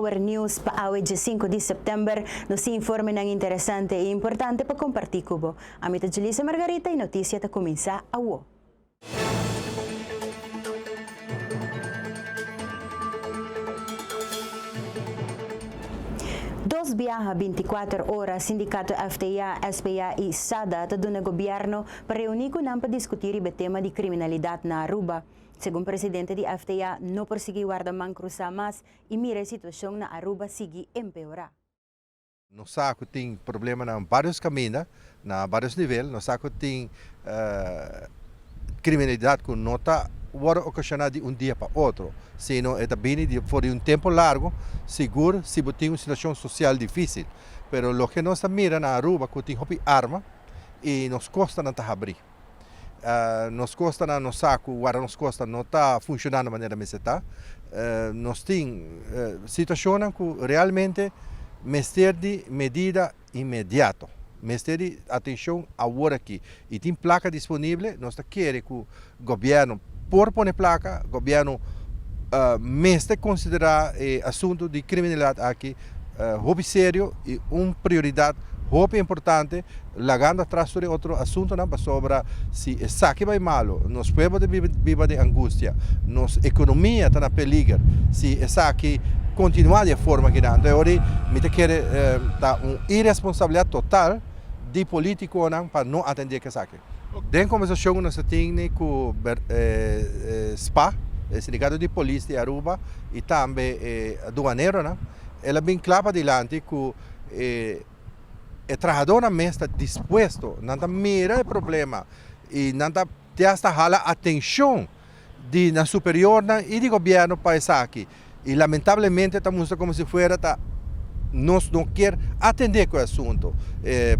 Power News pa awe dje di september. Nos tin informenan interesante y importante pa comparti cu bo. Ami ta Julissa Margarita y noticia ta cuminsa awo. Dos biaha 24 ora sindicato FTA, SPA y SADA ta duna gobierno pa reuni cu nan pa discuti riba e tema di criminalidad na Aruba. Segun presidente di FTA, no por sigui warda man cruza mas y mira e situacion na Aruba sigui empeora. Nos sa cu tin problema na varios caminda, na varios nivel. Nos sa cu tin criminalidad cu no ta wordo ocasiona di un dia pa otro, sino e ta bini di for di un tempo largo, sigur si bo tin un situacion social dificil. Pero loke nos ta mira na Aruba cu tin hopi arma y nos costanan ta habri. Nos costanan, nos sa cu guarda nos costa no ta funcionando manera mester ta. Nos tin situacionnan cu realmente mester di medida inmediato, mester di atencion awor aki. Y tin placa disponible, nos ta kere cu gobierno por pone placa, gobierno mester considera e asunto di criminalidad aki hopi serio y un prioridad hopi importante, lagando atras tur e otro asuntonan, pasobra si esaki bay malo, nos pueblo ta biba den angustia, nos economia ta na peliger si esaki continua di e forma akinan. Entonces ora mi ta kere ta un irresponsabilidad total di politiconan pa no atende cu esaki. Den conversacion cu nos a tini cu spa, e sindicato di polis di Aruba y tambe e aduaneronan, el a bin cla padilanti cu e trahadornan mes ta dispuesto, nan ta mira e problema y nan ta te hasta hala atencion di nan superiornan y di gobierno pa esaki y lamentablemente ta mustra como si fuera ta nos no kier atende cu e asunto.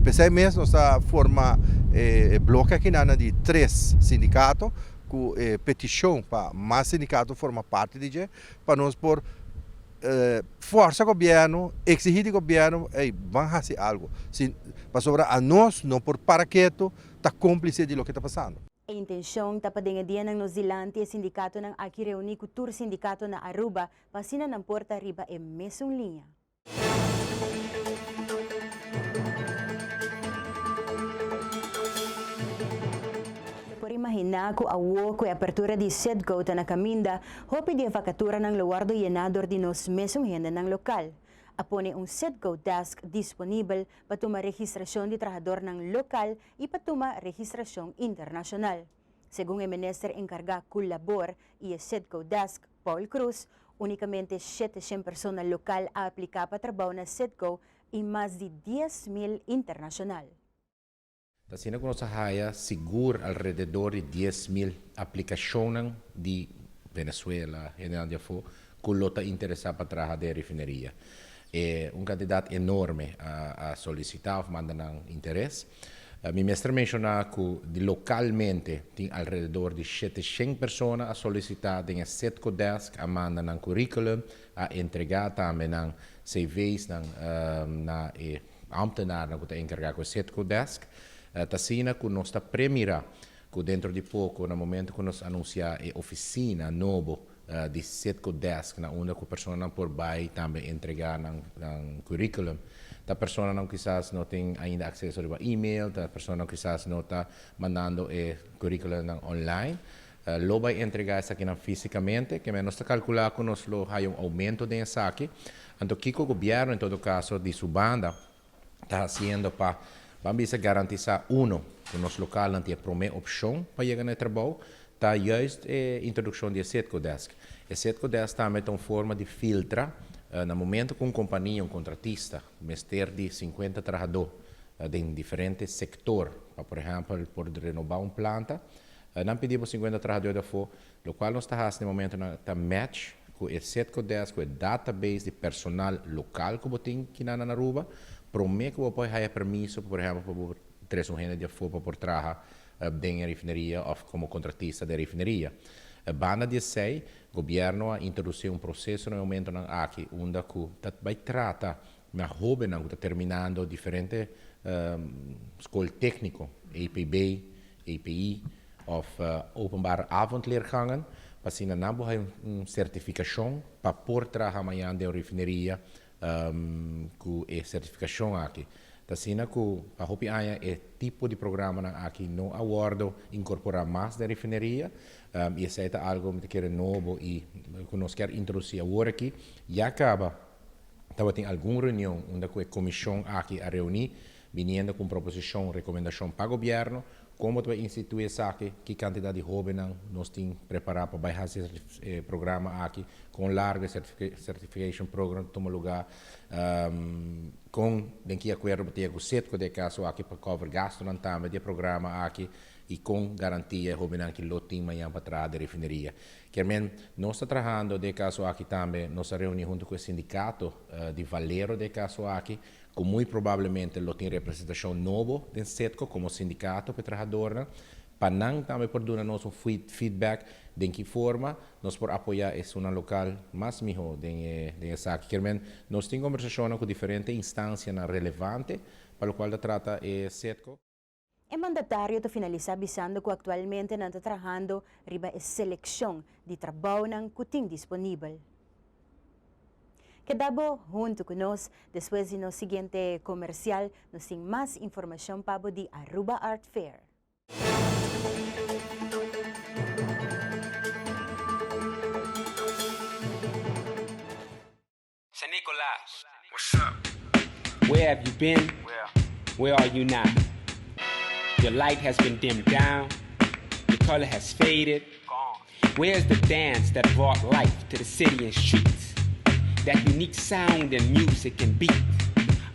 Pesey mes nos a forma e bloke akinan di tres sindicato cu e peticion pa mas sindicato forma parti di dje pa nos por forsa gobierno, exigi di gobierno, ey ban haci algo, si pasobra anos no por para keto ta complice di loke ta pasando. E intencion ta pa den e dianan nos dilanti e sindicatonan aki reuni cu tur sindicato na Aruba pa asina nan por ta riba e mesun liña. Bo por imagina cu awo cu e apertura di Citgo ta na caminda, hopi di e vacaturanan lo wordo yena dor di nos mesun hendenan local. A pone un Citgo desk disponibel pa tuma registracion di trahadornan local y pa tuma registracion internacional. Segun e minister encarga cu labor y e Citgo desk, Paul Croes, unicamente 700 persona local a aplica pa trabao na Citgo y mas di 10,000 internacional. Ta asina ku nos a haya sigur alrededor di 10,000 aplikashonnan di Venezuela, hendenan di afó, ku lo ta interesá pa traha den e refineria. E un kantidat enorme a a solisitá òf manda nan interes. Mi mester menshoná ku di lokalmente tin alrededor di 700 persona a solisitá den e Citgo Desk, a manda nan curriculum, a entregá tambe nan CV's nan na e ambtenarnan ku ta enkargá ku e Citgo Desk. Ta asina ku nos ta premirá ku dentro di poko na momento ku nos anunsiá e ofisina nobo di Citgo Desk na unda ku personanan por bai tambe entregá nan nan curriculum. Ta personanan kisas no tin ainda akseso riba email, ta personanan kisas no ta mandando e curriculumnan online. Lo bai entregá esakinan físikamente, ke men nos ta kalkulá ku nos lo haya un oumento den esaki. Anto kiko gobièrnu en todo kaso di su banda ta hasiendo pa ban bisa garantisá uno ku nos lokalnan tin e promé opshon pa yega na e trabou, ta juist e introdukshon di e Citgo Desk. E Citgo Desk tambe ta un forma di filtra na momento ku un kompania, un kontratista mester di 50 trahadó den diferente sektor pa por ehèmpel por renobá un planta, nan pidi bo 50 trahadó di afó, lokual nos ta hasi na e momentonan ta match ku e Citgo Desk, ku e database di personal lokal ku bo tin kinan na Aruba, promé ku bo por haya permiso, por ehèmpel pa bo trese un hende di afó pa por traha den e refineria òf komo kontratista den e refineria. Banda di esei, gobièrnu a introdusí un proseso na e momentonan aki unda ku ta bai trata na hóbennan ku ta terminando diferente skol tékniko, EPB, EPI òf openbare avondleergangen, pa asina nan por haya un certificacion pa por traha mañan den un refineria cu e certificacion aki. Ta asina cu pa hopi aña e tipo di programanan aki no a wordo incorpora mas den refineria y esey ta algo mi ta kere nobo y cu nos kier introduci awor aki. Ya caba tabatin algun reunion unda cu e comision aki a reuni biniendo cu un proposicion, recomendacion pa gobierno, con bo ta bay institui esaki, ki cantidad di hobennan nos tin prepara pa bay haci e programa aki, con largo e certification program ta tuma lugar, con den ki acuerdo bo ta yega cu Citgo den e caso aki pa cover gastonan tambe di e programa aki y con garantia e hobennan aki lo tin mañan pa traha den refineria. Kermen, nos ta trahando den e caso aki tambe, nos a reuni hunto cu e sindicato di Valero den e caso aki, ku muy probablemente lo tin representashon nobo den Citgo komo sindikato pa e trahadornan, pa nan tambe por duna nos un feedback den ki forma nos por apoyá esunnan lokal mas mihó den e den esaki. Kier men, nos tin kombersashonnan ku diferente instansianan relevante pa lokual ta trata e Citgo. E mandatario ta finalisá bisando ku aktualmente nan ta trahando riba e selekshon di trabounan ku tin disponibel. Keda bo huntu ku nos despues di nos siguiente komersial nos tin mas informashon pa bo di Aruba Art Fair. San Nicolas. What's up? Where have you been? Where? Where are you now? Your light has been dimmed down. Your color has faded. Gone. Where's the dance that brought life to the city and streets? That unique sound and music and beat.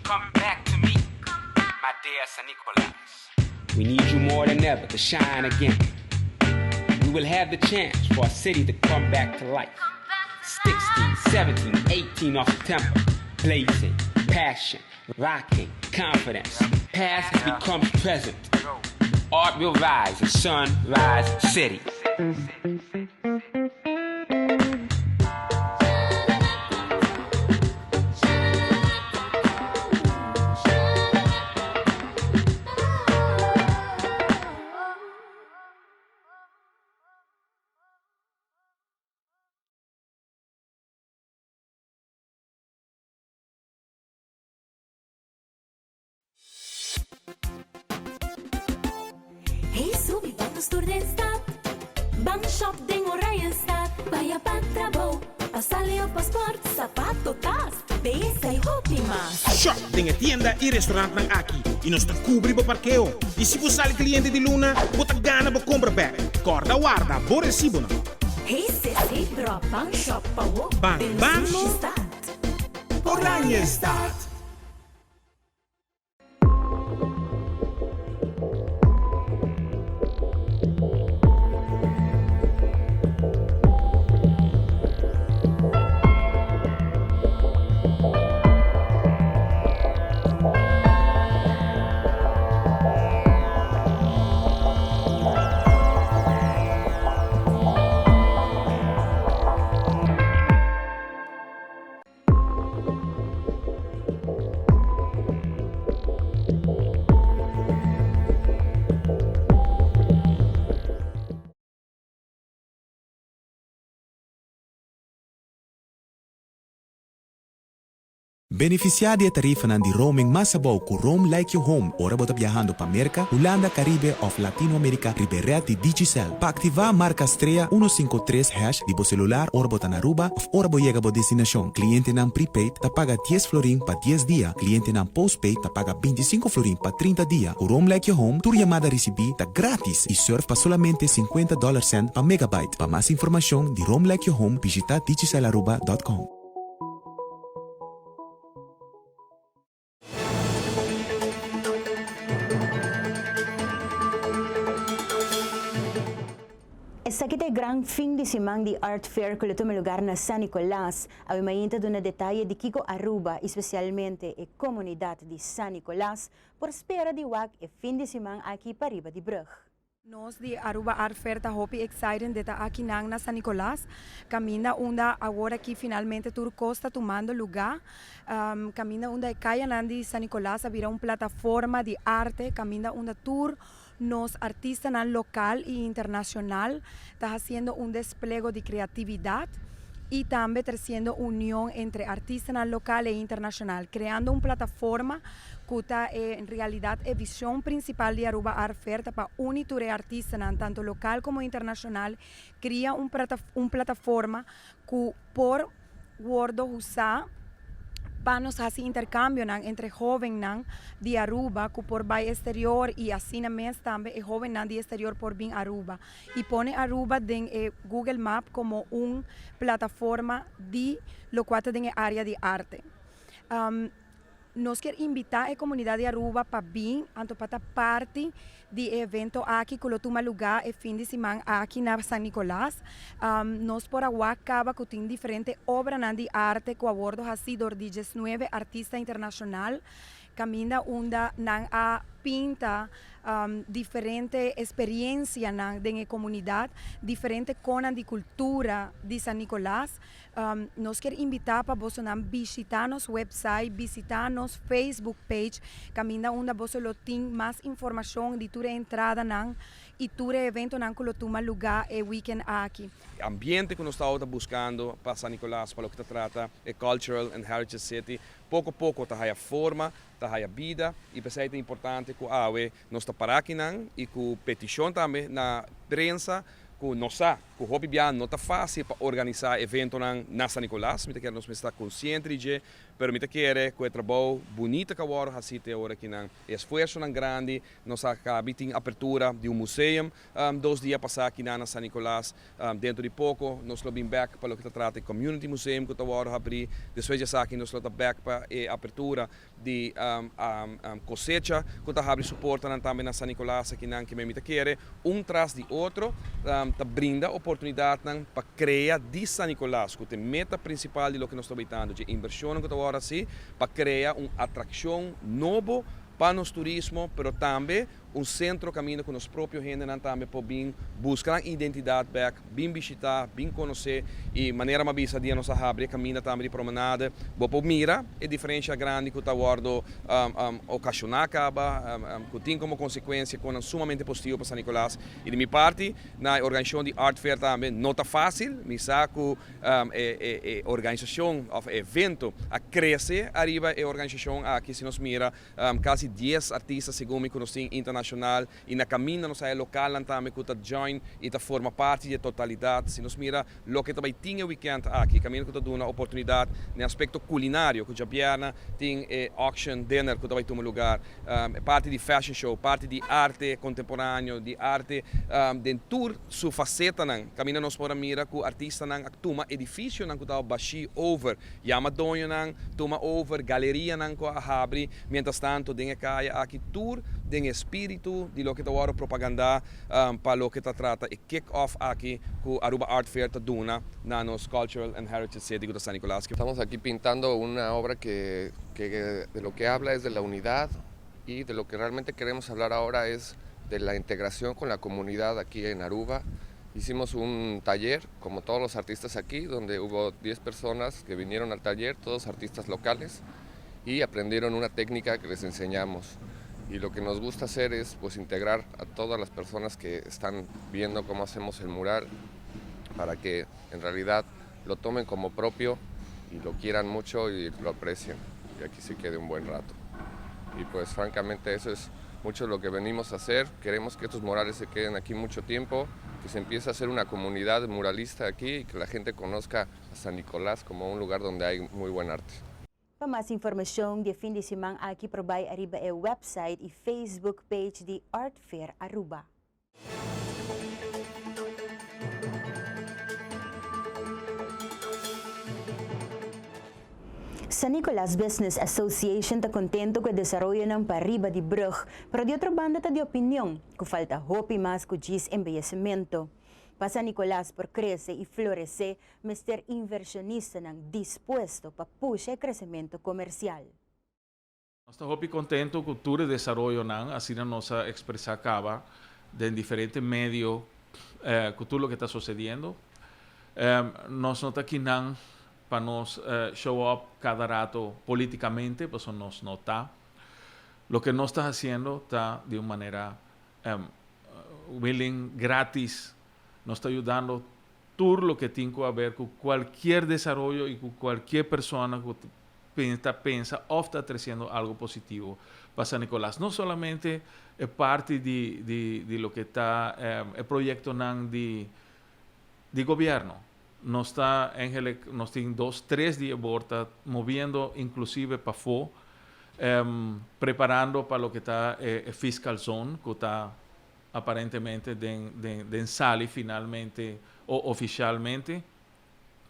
Come back to me, my dear San Nicolas. We need you more than ever to shine again. We will have the chance for our city to come back to life. 16, 17, 18 of September. Blazing, passion, rocking, confidence. Past has become present. Art will rise in Sunrise City. Hey subi ban nos tur den stad Ban shop den Oranjestad Baya pa trabou, pa sali of pa sport Sapato, tas, beyesa y hopi mas. Shop den e tienda y restaurantnan aki y nos ta cubri bo parkeo. Y si bo sali cliente di luna, bo ta gana bo compra bek. Corda warda bo recibonan. Hey sis, hey bro, ban shop pa wo Ban den ban sushi no. stad. Oranjestad. Benefisiá di e tarifanan di roaming mas abou ku Roam Like You Home ora bo ta biahando pa Merka, Hulanda, Karibe òf Latinoamerika riba e ret di Digicel. Pa aktivá marka strea uno sinku tres hash di bo selular ora bo ta na Aruba òf ora bo yega bo destinashon. Klientenan prepaid ta paga dies florin pa dies dia, klientenan postpaid ta paga bintisinku florin pa trinta dia. Ku Roam Like You Home tur yamada risibí ta grátis i sùrf pa solamente sinkuenta dòler sènt pa megabyte. Pa mas informashon di Roam Like You Home bishitá digicelaruba dòt com. Esaki ta e gran fin di siman di Art Fair cu lo tuma lugar na San Nicolas. Awe mainta duna detaye di kico Aruba y specialmente e comunidad di San Nicolas por spera di wak e fin di siman aki pariba di brug. Nos di Aruba Art Fair ta hopi excited di ta aki nan na San Nicolas, caminda unda awor aki finalmente tur cos ta tumando luga, caminda unda e cayanan di San Nicolas a bira un plataforma di arte, caminda unda tur. Nos artistanan local y internacional ta haciendo un despliegue di creatividad y tambe treciendo union entre artistanan local y internacional, creando un plataforma cu ta en realidad e vision principal di Aruba Art Fair pa uni tur artistanan, tanto local como internacional, crea un plataforma cu por wordo usa pa nos haci intercambio nan entre hobennan di Aruba cu por bay exterior y asina mes tambe e hobennan di exterior por bin Aruba y pone Aruba den Google Map como un plataforma di locual ta den area di arte. Nos kier invita e comunidad di Aruba pa bin anto pa parti di evento aki cu lo tuma luga e fin di siman aki na San Nicolas. Nos por a caba cu tin diferente obra di arte cu a wordo haci door di 19 artista internacional caminda unda nan a pinta diferente experiencia nan den comunidad, diferente cosnan di cultura di San Nicolas. Nos kier invita pa boso bishita nos website, bishita nos Facebook page, caminda unda boso lo tin mas informacion di tur entrada nan y tur evento nan cu lo tuma luga e weekend aki. Ambiente cu nos ta buscando pa San Nicolas, pa loke ta trata e Cultural and Heritage City, poco poco ta haya forma, ta haya bida y pesey ta importante cu awe nos ta para akinan y cu peticion tambe na prensa cu nos sa cu hopi bia no ta facil pa organisa evento na San Nicolas, mi ta kere nos ta consciente di dje, pero mi ta kere cu e trabou bunita cu awor haci te ora akinan esfuerso nan grandi, nos a caba tin apertura di un museo 2 dia pasa aki na San Nicolas, dentro di poco nos lo bin back pa loke ta trata Community Museum cu ta awor habri, despues di esaki nos lo ta back pa e apertura di Cosecha cu ta habri su porta tambe na San Nicolas akinan cu mi ta kere un tras di otro ta brinda oportunidad pa crea di San Nicolas cu ta e meta principal di loke nos ta buscando di inversion cu ta awor asina pa crea un atraccion nobo pa nos turismo, pero tambe un centro caminda cu nos propio hendenan tambe por bin busca nan identidad back, bin bishita, bin conoce y manera m'a bisa dia nos a habri caminda tambe di promenade, bo por mira e diferencia grandi cu ta wordo ocasiona caba, cu tin como consecuencia cu sumamente positivo pa San Nicolas. Y di mi parti, na organisacion di Art Fair tambe no ta facil, mi sa cu e organisacion of evento a crece ariba e organisacion aki, si nos mira casi 10 artista segun mi conoce internacional y na caminda nos hay local tambe cu ta join y ta forma parti di totalidad. Si nos mira loke tambe tin weekend aki, caminda cu ta duna oportunidad den aspecto culinario, cu diabierna tin auction dinner cu tambe tuma luga, parti di fashion show, parti di arte contemporaneo, di arte den tur su faceta nan, caminda nos por mira cu artista nan tuma edificio nan cu ta bashi over, yama doño nan, tuma over, galeria nan cu a habri, mientras tanto den caya aki tur den espirito di loke ta wordo propaganda pa loke ta trata e kick-off aki cu Aruba Art Fair ta duna na nos Cultural and Heritage City de San Nicolás. Estamos aquí pintando una obra que de lo que habla es de la unidad y de lo que realmente queremos hablar ahora es de la integración con la comunidad aquí en Aruba. Hicimos un taller, como todos los artistas aquí, donde hubo 10 personas que vinieron al taller, todos artistas locales, y aprendieron una técnica que les enseñamos. Y lo que nos gusta hacer es, pues, integrar a todas las personas que están viendo cómo hacemos el mural para que en realidad lo tomen como propio y lo quieran mucho y lo aprecien. Y aquí se quede un buen rato. Y pues francamente eso es mucho lo que venimos a hacer. Queremos que estos murales se queden aquí mucho tiempo, que se empiece a hacer una comunidad muralista aquí y que la gente conozca a San Nicolás como un lugar donde hay muy buen arte. Pa mas informacion di fin di siman aki por bay ariba e website y Facebook page di Art Fair Aruba. San Nicolas Business Association ta contento cu e desaroyo nan pariba di brug, pero di otro banda ta di opinion cu falta hopi mas cu djis embeyecimento. Pa San Nicolas por crece y florece, mester inversionista nan dispuesto pa pusha e crecemento comercial. Nos ta hopi contento cu tur e desaroyo nan, asina nos a expresa caba den diferente medio cu tur loke ta sucediendo. Nos no ta akinan pa nos show up cada rato politicamente, pues nos no ta. Loke nos ta haciendo ta di un manera Willing gratis. Nos ta yudando tur loke tin cu haber cu cualkier desaroyo y cu cualkier persona cu ta pensa of ta treciendo algo positivo pa San Nicolas. No solamente e parti di di di loke ta e proyectonan di di gobierno. Nos ta eigenlijk nos tin dos tres di e bor ta moviendo inclusive pafo preparando pa loke ta e fiscal zone cu ta aparentemente den den den sali finalmente o oficialmente.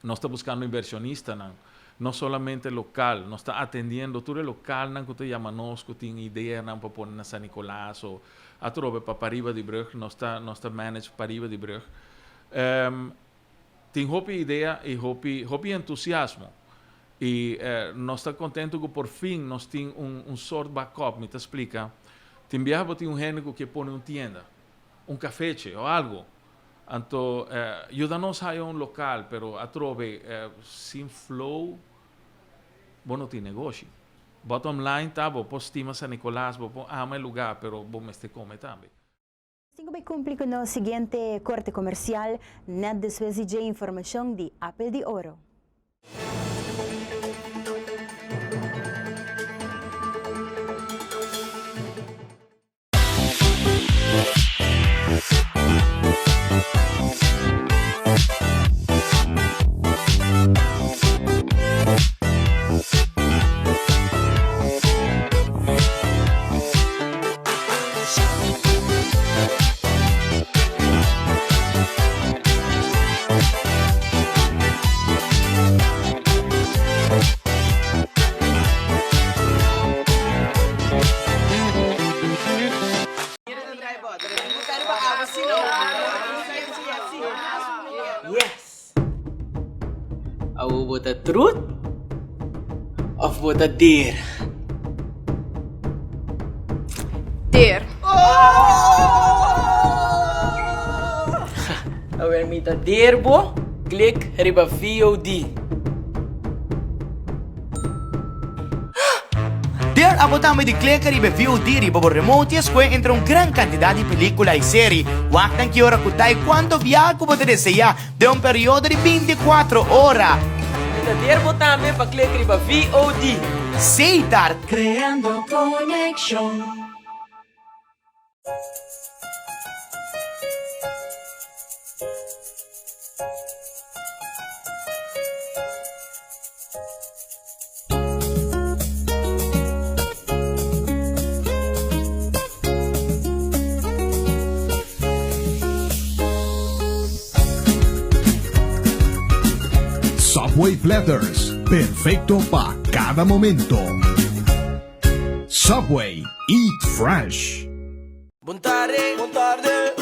Nos ta buscando inversionistanan, no solamente local, nos ta atendiendo tur e localnan cu ta yama nos cu tin ideanan pa pone na San Nicolas o atrobe pa pariba di brug, nos ta nos ta manage pariba di brug. Tin hopi idea y hopi hopi entusiasmo y nos ta contento cu por fin nos tin un un sort backup, mi ta splica. Tin biaha bo tin un hende cu ke pone un tienda, un cafeche o algo. Anto yuda nos haya un local, pero atrobe sin flow bo no tin negoshi. Bottom line ta bo por stima San Nicolas, bo por ama e lugar, pero bo mester come tambe. Tin cu bay cumpli cu nos siguiente corte comercial net despues di dje informacion di Appel di Oro. Yes! Awo bo ta truth of bo ta deer? Deer. Awer mi ta deer bo, klik riba VOD. Dare abo tambe di kleka riba e VOD riba bo remote i escohe entre un gran cantidad di pelicula i seri. Wak nan ki ora cu ta i cuanto biaha cu bo ta desea den un periodo di binticuatro ora. Mi ta dare bo tambe pa klek riba VOD. Setar. Creando conexion. Subway Platters, perfecto pa cada momento. Subway, eat fresh. Bon tarde, bon tarde,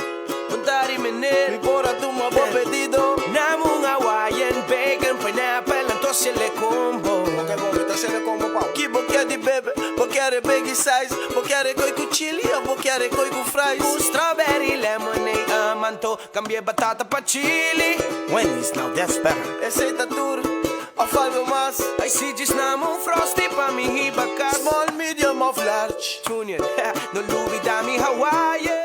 bon tarde meneer. Mi por a tuma bo pedido. Dame un Hawaiian bacon, pineapple, anto hasiele combo. Ok, bo mi ta hasiele combo pa bo. Ki bo kier di bebe? Bo kier e biggie size? Bo kier e koi ku chili of bo kier e koi ku fries? Ku strawberry lemonade, um, anto cambia e batata pa chili. Wendy's, now that's better. Esey ta tur. Of algo mas? Ay si djis nam un frosty pa mi hiba kas. Small, medium of large. Junior, no lubida mi Hawaiian.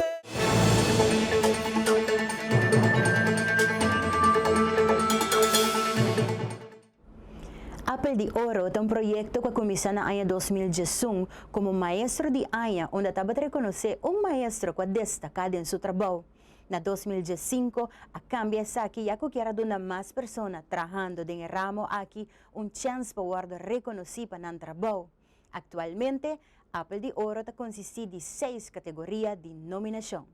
Appel di Oro ta un proyecto cu a cuminsa na aña 2011 como Maestro di Aña unda tabata reconoce un maestro cu a destaca den su trabou. Na 2015 a cambia esaki ya cu kier a duna mas persona trahando den e ramo aki un chens pa wordo reconoci pa nan trabou. Actualmente, Appel di Oro ta consisti di seis categoria di nominacion.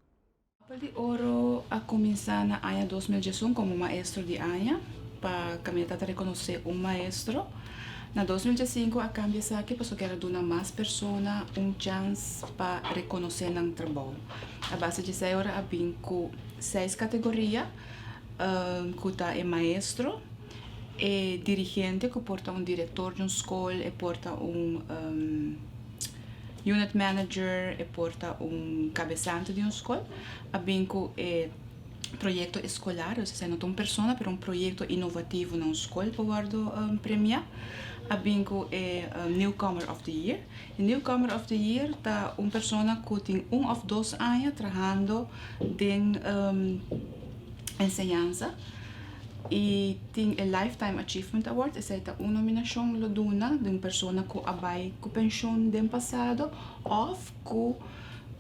Appel di Oro a cuminsa na aña 2011 como Maestro di Aña pa caminda ta reconoce un maestro. Na 2015 a cambia esaki pasobra kier a duna mas persona un chans pa reconoce nan trabou. A base di esei ora a bin ku seis kategoria ku ta e maestro, e dirigente ku por ta un direktor di un skol, e por ta un unit manager, e por ta un kabesante di un skol. A bin ku e proyekto eskolar, dus esei no ta un persona pero un proyekto inovativo na un skol por wòrdu premiá. a bin ku e Newcomer of the Year. E Newcomer of the Year ta un persona ku tin un òf dos aña trahando den enseñansa i tin e Lifetime Achievement Award, esei ta un nominashon lo duna di un persona ku a bai ku penshon den pasado òf ku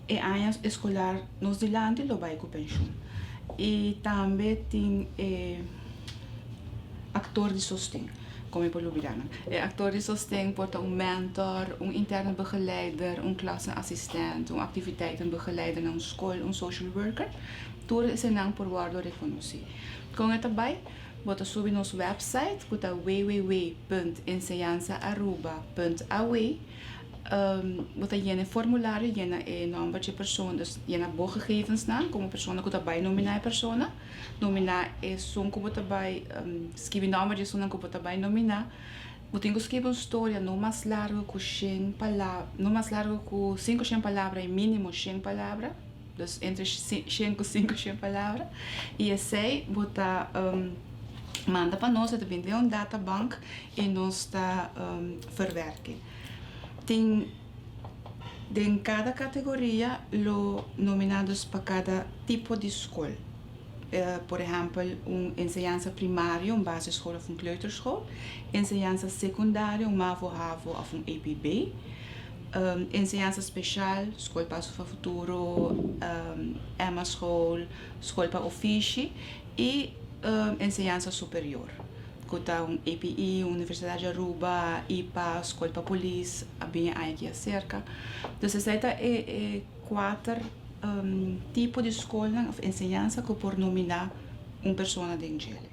e aña eskolar nos dilanti lo bai ku penshon. I tambe tin e aktor di sosten. Kon mi por lubidá nan? E aktor di sosten por ta un mentor, un interne begeleider, un klassenassistent, un activiteitenbegeleider na un skol, un social worker. Tur esenan por wòrdu rekonosí. Kon e ta bai? Bo ta subi nos wèpsait ku ta www.enseñansaaruba.aw. Bo ta yena e formulario, yena e nòmber dje persona, dus yena bo gegevensnan komo persona ku ta bai nominá e persona. Nominá esun ku bo ta bai skibi nòmber di esunnan ku bo ta bai nominá. Bo tin ku skibi un storia no mas largu ku shen palabra, no mas largu ku sinkoshen palabra i mínimo shen palabra, dus entre shen ku sinkoshen palabra. I esei bo ta manda pa nos, e ta bini den un databank i nos ta verwerk'e. Tin Den kada kategoria lo nominá dus pa kada tipo di skol. Por ehèmpel, un enseñansa primario, un basisschool òf un kleuterschool, enseñansa sekundario, un mavo, havo òf un EPB, enseñansa speshal, Skol Paso pa Futuro, Emma School, Skol pa Ofishi i enseñansa superior. Ku ta un APE, Universidad di Aruba, ipa, Skol pa Polis, a bini aña aki aserka. Dus esei ta e e kuater tipo di skolnan òf enseñansa ku por nominá un persona den djele.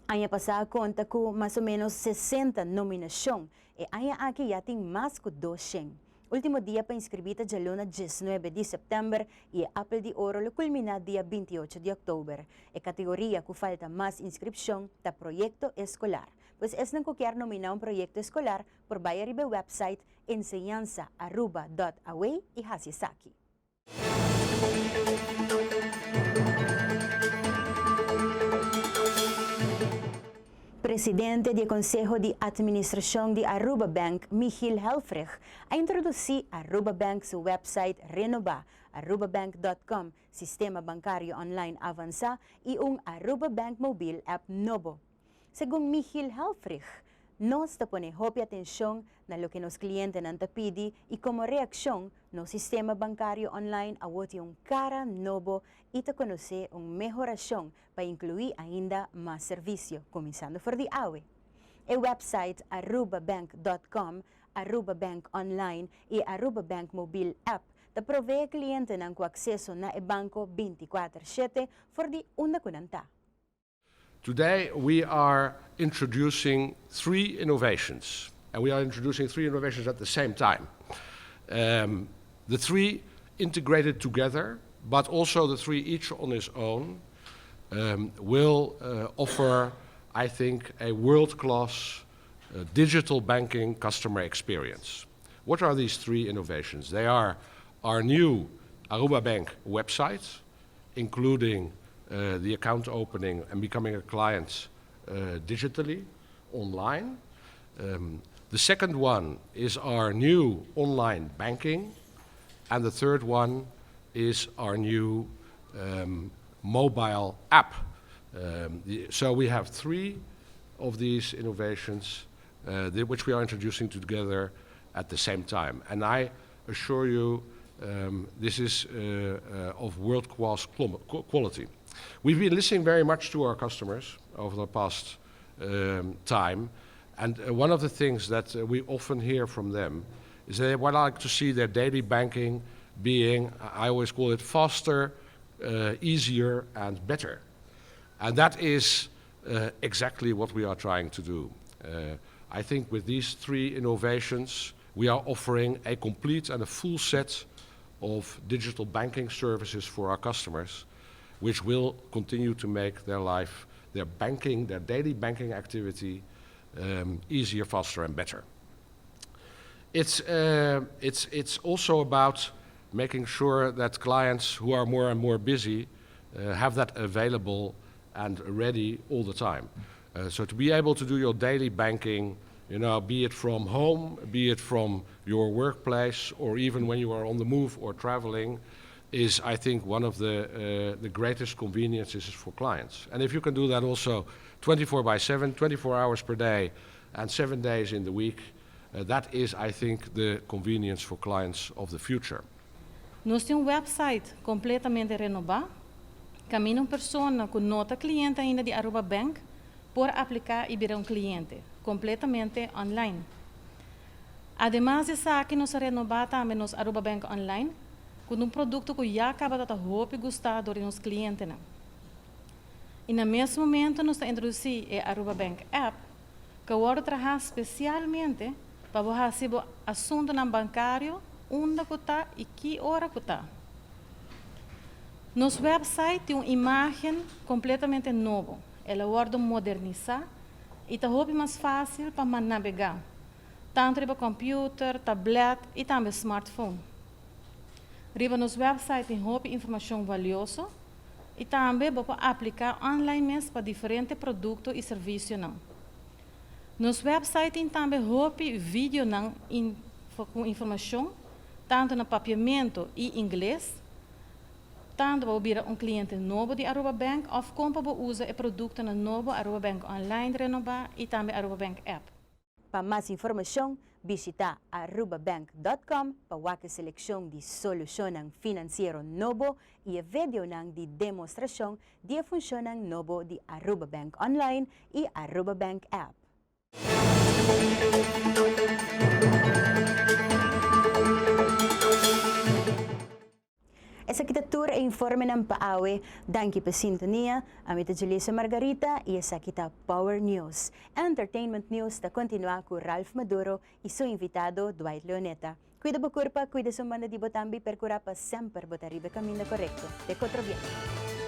Aña pasá a konta ku mas o ménos 60 nominashon. E aña aki ya tin mas ku 200. Último dia pa inskribí ta djaluna 19 di sèptèmber i e Appel di Oro lo kulminá dia 28 di òktober. E kategoria ku falta mas inskripshon ta Proyekto Eskolar. Pues esnan ku kier nominá un proyekto eskolar por bai ariba e wèpsait enseñansaaruba dòt aw i hasi esaki. Presidente di e Conseho di Administracion di Aruba Bank, Michiel Helfrich, a introduci Aruba Bank su website renoba, arubabank dot com, sistema bancario online avansa y un Aruba Bank Mobile app nobo. Segun Michiel Helfrich, Nos ta pone hopi atencion na loke nos clientenan ta pidi y como reaccion, nos sistema bancario online awo tin un cara nobo y ta conoce un mehoracion pa inclui ainda mas servicio, cuminsando for di awe. E website arubabank dot com, Aruba Bank Online y Aruba Bank Mobile App ta provee clientenan cu acceso na e banco 24 shete for di unda cu nan ta. Today we are introducing three innovations, and we are introducing three innovations at the same time. Um, the three integrated together, but also the three each on its own, um, will uh, offer, I think, a world-class uh, digital banking customer experience. What are these three innovations? They are our new Aruba Bank website, including uh, the account opening and becoming a client uh, digitally, online. Um, the second one is our new online banking, and the third one is our new um, mobile app. Um, the, so we have three of these innovations uh, the, which we are introducing together at the same time. And I assure you, um, this is uh, uh, of world-class quality. We've been listening very much to our customers over the past um, time, and uh, one of the things that uh, we often hear from them is they would like to see their daily banking being, I always call it faster, uh, easier, and better. And that is uh, exactly what we are trying to do. Uh, I think with these three innovations, we are offering a complete and a full set of digital banking services for our customers, which will continue to make their life, their banking, their daily banking activity um, easier, faster, and better. It's, uh, it's, it's also about making sure that clients who are more and more busy uh, have that available and ready all the time. Uh, so to be able to do your daily banking You know, be it from home, be it from your workplace, or even when you are on the move or traveling, is, I think, one of the, uh, the greatest conveniences for clients. And if you can do that also 24 by 7, 24 hours per day, and 7 days in the week, that is, I think, the convenience for clients of the future. Nos tin un website completamente renoba. Caminda un persona cu no ta cliente ainda di Aruba Bank por aplica y bira un cliente, completamente online. Ademas di esaki, nos a renoba tambe nos Aruba Bank Online, cu un producto cu ya caba ta hopi gusta di nos clientenan. Y na mesun momento nos ta introduci e Aruba Bank App, cu awor ta traha specialmente pa bo haci asunto bancario unda cu ta y ki ora cu ta. Nos website tin un imagen completamente nobo. El a wordo modernisa y ta hopi mas facil pa nabega, tanto riba computer, tablet y tambe smartphone. Riba nos website tin hopi informacion valioso y tambe bo por aplica online mes pa diferente producto y servicionan. Nos website tin tambe hopi videonan cu informacion, tanto na papiamento y ingles, tanto pa bira un cliente nobo di Aruba Bank of con pa usa e productonan nobo Aruba Bank Online renoba y tambe Aruba Bank App. Pa mas informacion, bishita arubabank.com pa e seleccion di solucion financiero nobo y e video di demostracion di funcion nobo di Aruba Bank Online y Aruba Bank App. Esaki ta tur e informenan pa awe. Danki pa sintonia. Ami ta Julissa Margarita y esaki ta Power News. Entertainment News ta continua cu Ralph Maduro y su invitado Dwight Leoneta. Cuida bo curpa, cuida esun banda di bo tambe, percura pa semper bo ta riba caminda corecto. Te otro biaha.